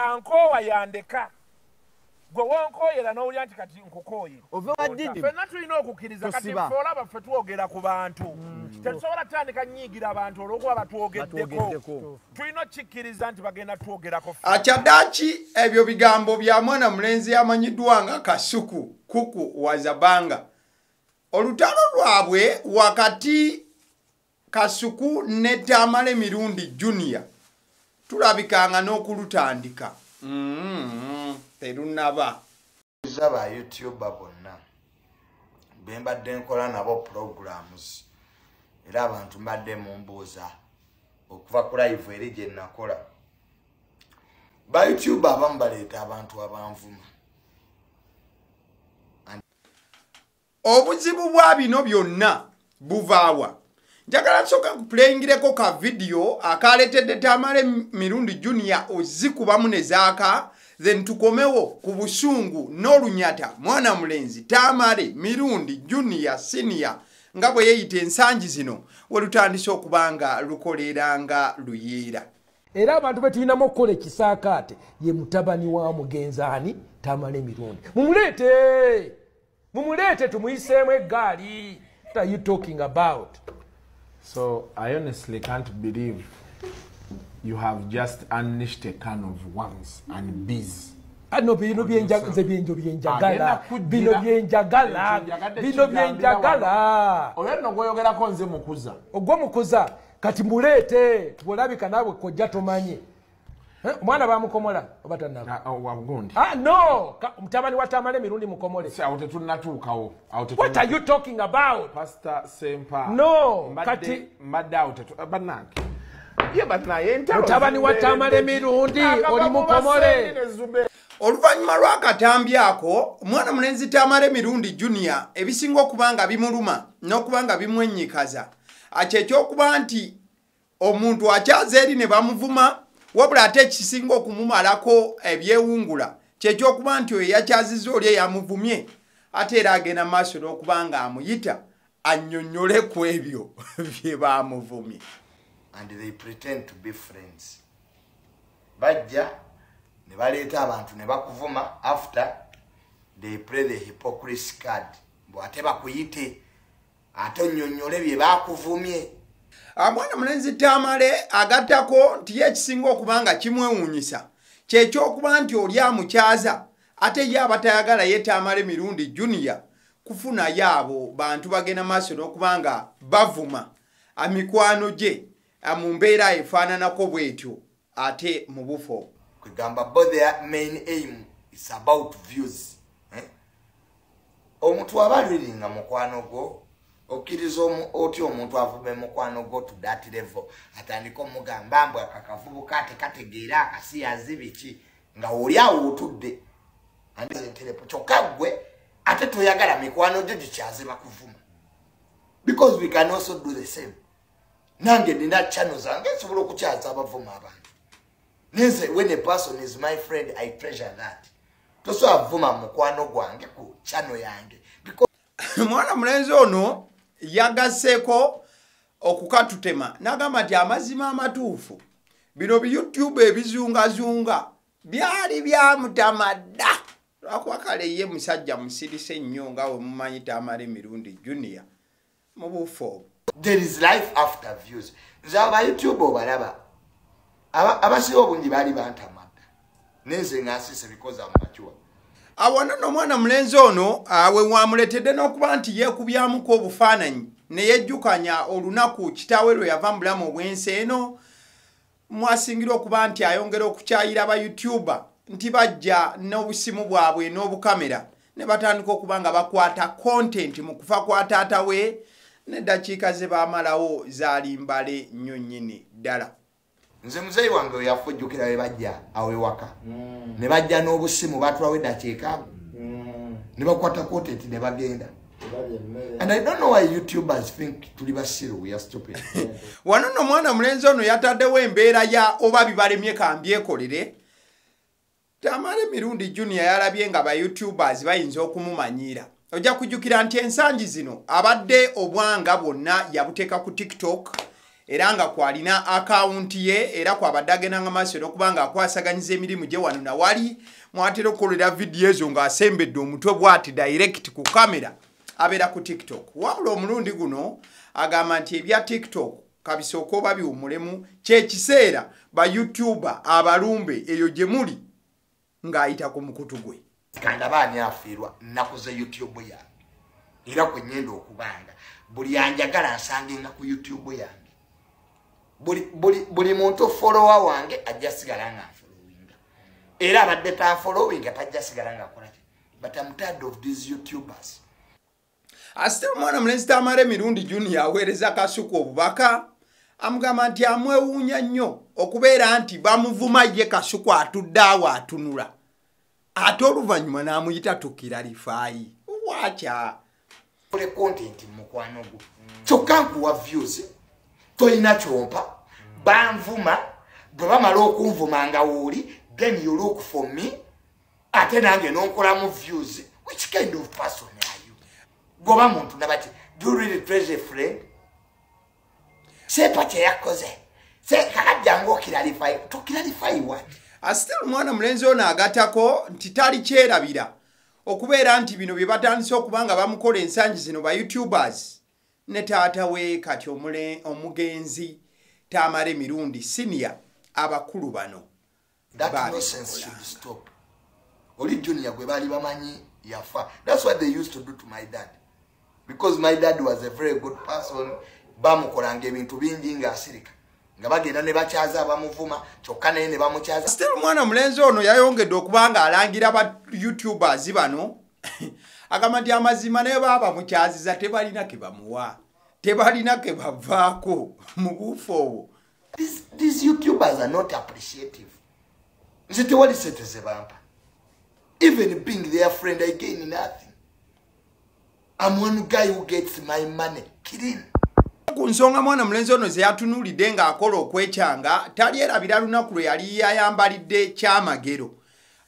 Ankoowa yandeka. Gwe wonkoyera n'owulira nti kati nkukooye. Ove wa didi. Ffenna tulina okukkiriza kati Tosiba. ffe olaba ffe twogera ku bantu. Tetusobola kutandika nnyiigira abantu olw'okuba batwogeddeko. Batwogeddeko. Tulina okkikkiriza nti bagenda twogerako ffe. Akyaddaaki ebyo bigambo bya mwana mulenzi amanyiddwa nga Kasuku Kuku Wazabanga. Olutalo lwabwe wakati Kasuku ne Tamale Mirundi Junior tulabikanga n'okulutandika. Terunnaba. Ba YouTuber bonna be mbadde nkola nabo programs, era abantu mbadde mumbuuza okuva ku live eri gye nakola. Ba YouTuber abamu baleeta abantu abanvuma. Obuzibu bwa bino byonna buvaawa. Njagala nsooka nkupuleyingireko ka vidiyo akaleetedde Tamale Mirundi Junior ozikubamu ne zaaka, then tukomewo ku busungu n'olunyata mwana mulenzi Tamale Mirundi Junior Senior nga bwe yeeyita ensangi zino we lutandise okuba nga lukoleranga luyiira. Era abantu be tulinamu okukola ekisaakaate ye mutabani wa mugenzi ani Tamale Mirundi. Mumuleete, mumuleete tumuyiseemu eggaali. What are you talking about? So I honestly can't believe you have just unleashed a can of worms and bees. Ano bino nze byenjo byenjagala. Agenda kujjira. Bino byenjagala. Ekyo njagadde Bino kigambira byenjagala. wano. Oyo nno gw'oyogerako nze mukuza. Ogwo mukuza. Kati muleete, bw'olabika naawe kojja tomanyi. Omwana bamukomola oba tannaba? Ah, oh, wa gundi. Ah, no! Mutabani wa Tamale Mirundi mukomole. Si, awo tetunnatuukawo. Awo What are you talking about? Pastor Sempa. No, kati Mbadde awo bannange. Ye bannaye entalo Mutabani wa zimbeeredde. Tamale Mirundi, Akava oli mu mukomole. basengi ne Zube. Oluvannyuma lw'akatambi ako, omwana mulenzi Tamale Mirundi Junior ebisinga okuba nga bimuluma n'okuba nga bimwennyikaza. Akyo eky'okuba nti omuntu akyaza eri ne bamuvuma, wabula ate ekisinga okumumalako ebyewungula ky'ekyokuba nti oyo yakyazizza oli eyamuvumye, ate era agenda mu maaso n'okuba nga amuyita annyonnyole ku ebyo bye baamuvumye. And they pretend to be friends. Bajja ne baleeta abantu ne bakuvuma, after they play the hypocrisy card. Mbu ate bakuyite, ate onnyonnyole bye baakuvumye. Mwana mulenzi Tamale agattako nti ye ekisinga okuba nga kimwewuunyisa ky'ekyokuba nti oli amukyaza, ate ye abatayagala ye Tamale Mirundi Junior kufunayo abo bantu bagenda maaso n'okuba nga bavuma mikwano gye mu mbeera efaananako bw'etyo ate mu bufo. Kwegamba bo their main aim is about views. Omuntu aba aliringa mukwano gwo, okkiriza otya omuntu avume mukwano gwo to that level, atandika omugamba mbu akakavubuka tekategeera akasiyazi biki, nga oli awo otudde. Andi nterepo, kyokka ggwe ate toyagala mikwano gyo gikyaze bakuvuma. Because we can also do the same. Nange nina channel zange nsobola okukyaza abavuma abantu. Nenze when a person is my friend, I treasure that. Tosobola vuma mukwano gwange ku channel yange. Because mwana mulenzi ono yagasseeko okukatutema n'agamba nti amazima amatuufu bino bi YouTube ebizungazunga byali byamutama dda. Lwakuba kale ye musajja musirise nnyo nga we mumanyi Tamale Mirundi Junior mu bufu obwo. There is life after views. Nze aba YouTube obalaba. Abasinga obungi baali bantama dda. Nenze nga nsiise because I'm mature. Awo nno omwana mulenzi ono, we wamuleetedde n'okuba nti yeekubyamuko obufaananyi ne yejjukanya olunaku kitaawe lwe yava mu bulamu obw'ensi eno, mwasingira okuba nti ayongera okukyayira aba YouTuber nti bajja n'obusimu bwabwe n'obukamera ne batandika okuba nga bakwata content mu kufa kwa taata we n'eddakiika ze baamalawo zaali mbale nnyo nnyini ddala. Nze muzeeyi wange we yafa ojjukira we bajja awo ewaka. Ne bajja n'obusimu baatulawo eddakiika. Ne bakwata content ne bagenda. And I don't know why YouTubers think tuli basiru, we are stupid. Wano nno omwana mulenzi ono yataddewo embeera ya oba bibalemye kambyekolere. Tamale Mirundi Junior yalabye nga ba YouTubers bayinza okumumanyira. Ojja kujjukira nti ensangi zino abadde obwanga bwonna yabuteeka ku TikTok Era nga kwalina akawunti ye era kwabadde agendanga maaso n'okuba nga akwasaganyiza emirimu gye wano nawali mwatera okukolera vidiyo ezo ng'asembedde omutwe bw'ati direct ku kamera abeera ku TikTok. Wabula omulundi guno agamba nti ebya TikTok kabisooka oba biwummulemu, kyekiseera ba YouTuber abalumbe eyo gye muli ng'ayita ku mukutu gwe. Kandaba ani afiirwa nnakuze YouTube yange era kwe ŋŋenda okubanga buli anjagala nsangenga ku YouTube yange. Buli muntu follower wange ajja sigala nga nfollowinga, era abadde tanfollowinga tajja sigala nga akola ki. But I'm tired of these YouTubers. Asite omwana mulenzi Tamale Mirundi Junior aweereza Kasuku obubaka amugamba nti amwewuunya nnyo okubeera nti bamuvuma ye Kasuku atudde awo atunula ate oluvannyuma n'amuyita tukiralifaayi wacha ole content mukwano gwo kyokka nkuwa views tolina kyompa banvuma bwe bamala okunvuma nga wooli then you look for me ate nange nonkolamu views. Which kind of person are you? Goba muntu nabaki, do you really treasure a friend? Sepa kyeyakoze kakajjangu okiralify to clarify what? Asite omwana mulenzi ono agatako nti tali kyerabira okubeera nti bino bye batandise okuba nga bamukola ensangi zino ba YouTubers ne taata we kati omugenzi Tamale Mirundi Senior abakulu bano. That nonsense should stop. Oli Junior gwe baali bamanyi yafa. That's what they used to do to my dad. Because my dad was a very good person. Bamukolanga ebintu bingi ng'asirika. Nga bagenda ne bakyaza abamuvuma kyokka naye ne bamukyaza. Still omwana mulenzi ono yayongedde okuba nga alangira ba YouTubers bano agamba nti amazima naye baba mukyaziza tebalina ke bamuwa, tebalina ke bavaako mu buufu obwo. These YouTubers are not appreciative. Nze tewali ssente ze bampa. Even being their friend, I gain nothing. I'm one guy who gets my money clean. Ku nsonga mwana mulenzi ono ze yatunuulidde ng'akola okwekyanga talyerabira lunaku lwe yali yayambalidde Kyamagero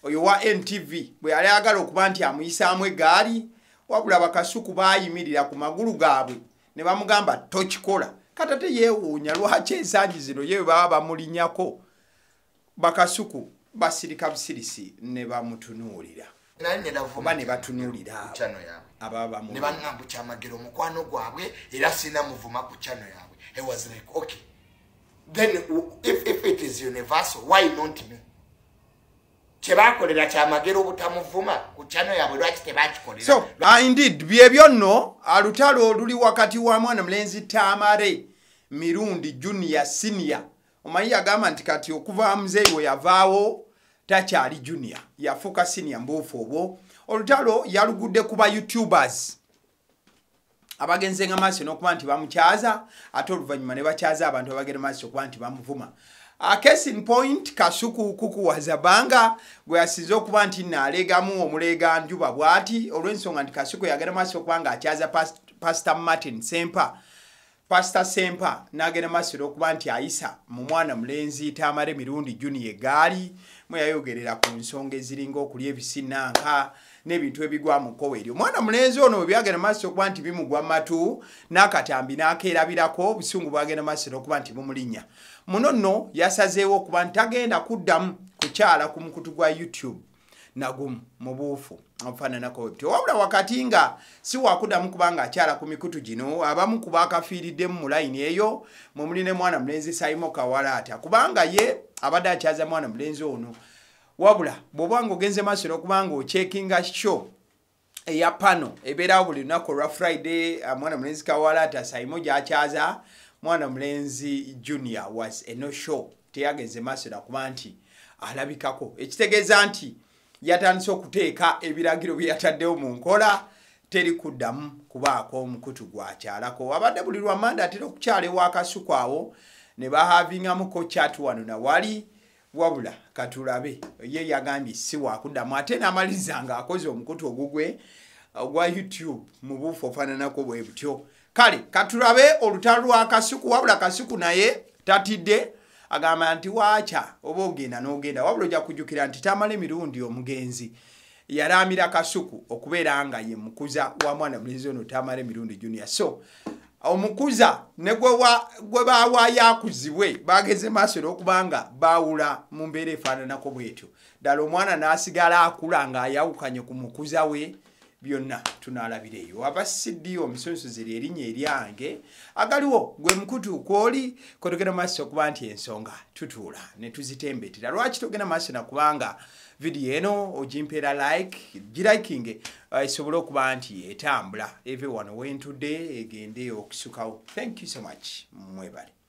oyo wa NTV bwe yali ayagala okuba nti amuyisaamu eggaali, wabula bakasuku baayimirira ku magulu gaabwe ne bamugamba tokikola. Kati ate yeewuunya lwaki ensangi zino ye baba bamulinnyako bakasuku basirika busirisi ne bamutunuulira oba ne batunuulira ababa ne baŋŋamba Kyamagero mukwano gwabwe era sina muvuma ku channel yaabwe. I was like, okay, then if it is universal, why not me? Kyebakolera Kyamagero obutamuvuma ku channel yaabwe lwaki tebakikolera? So indeed byebyo nno alutalo luli wakati wa mwana mulenzi Tamale Mirundi Junior Senior. Omanyi yagamba nti kati okuva muzeeyi we yavaawo takyali junior, yafuuka senior mbuufu obwo. Olutalo yalugudde ku ba YouTubers abagenzenga maaso n'okuba nti bamukyaza ate oluvannyuma ne bakyaza abantu abagenda maaso okuba nti bamuvuma. Case in point, Kasuku kuku wa Zabanga gwe yasinze okuba nti nnaalegamu omulega njuba bw'ati olw'ensonga nti Kasuku yagenda maaso okuba ng'akyaza Pastor Martin Sempa. Pastor Sempa n'agenda maaso okuba nti ayisa mu mwana mulenzi Tamale Mirundi Junior eggaali mwe yayogerera ku nsonga eziringa okulya ebisinanka n'ebintu ebigwa mu kkowe eryo. Omwana mulenzi ono bwe byagenda maaso okuba nti bimugwa matu n'akatambi n'akeerabirako obusungu bwagenda maaso okuba nti bumulinnya. Muno nno yasazeewo okuba nti tagenda kuddamu kukyala ku mukutu gwa YouTube nagumu mu buufu obufaananako bwe butyo. Wabula wakati nga si wakuddamu kubanga akyala ku mikutu gino, abamu ku baakafiiriddemu mu layini eyo mwe muli ne mwana mulenzi Saimo Kawalaata, kubanga ye abadde akyaza mwana mulenzi ono. Wabula bw'oba ng'ogenze maaso n'okuba ng'ocekinga show eya pano ebeerawo buli lunaku olwa Friday, mwana mulenzi Kawalaata Saimo gy'akyaza mwana mulenzi Junior was a no show, teyagenze maaso nakuba nti alabikako, ekitegeeza nti yatandise okuteeka ebiragiro bye yataddewo mu nkola, teri kuddamu kubaako omukutu gwakyalako. Abadde buli lwa Mande atera okukyala ewa Kasuku awo ne bahavingamuko chat wano na wali, wabula katulabe ye yagambye si wakuddamu ate n'amaliriza ng'akoze omukutu ogugwe ogwa YouTube mu buufu ofaananako bwe butyo. Kale katulabe olutalo lwa Kasuku. Wabula Kasuku naye tatidde, agamba nti waacha oba ogenda n'ogenda. Wabula ojja kujjukira nti Tamale Mirundi omugenzi yalaamira Kasuku okubeera nga ye mukuza wa mwana mulenzi ono Tamale Mirundi Junior. So Omukuza ne gwe baawaayo akuzibwe bageze maaso olw'okubanga baawula mu mbeera efaananako bwetyo. Ddala omwana n'asigala akula ng'ayawukanye ku mukuza we, byonna tunaalabira eyo. Aba CD omusunsuzi erinnya eryange agaliwo gwe mukutu kwoli kwetugenda maaso okuba nti ensonga tutuula ne tuzitembetera. Lwaki togenda maaso nakubanga vidiyo eno ogimpeera like, gilikinge esobole okuba nti etambula eve wano wentudde egende okusukawo. Thank you so much, mwebale.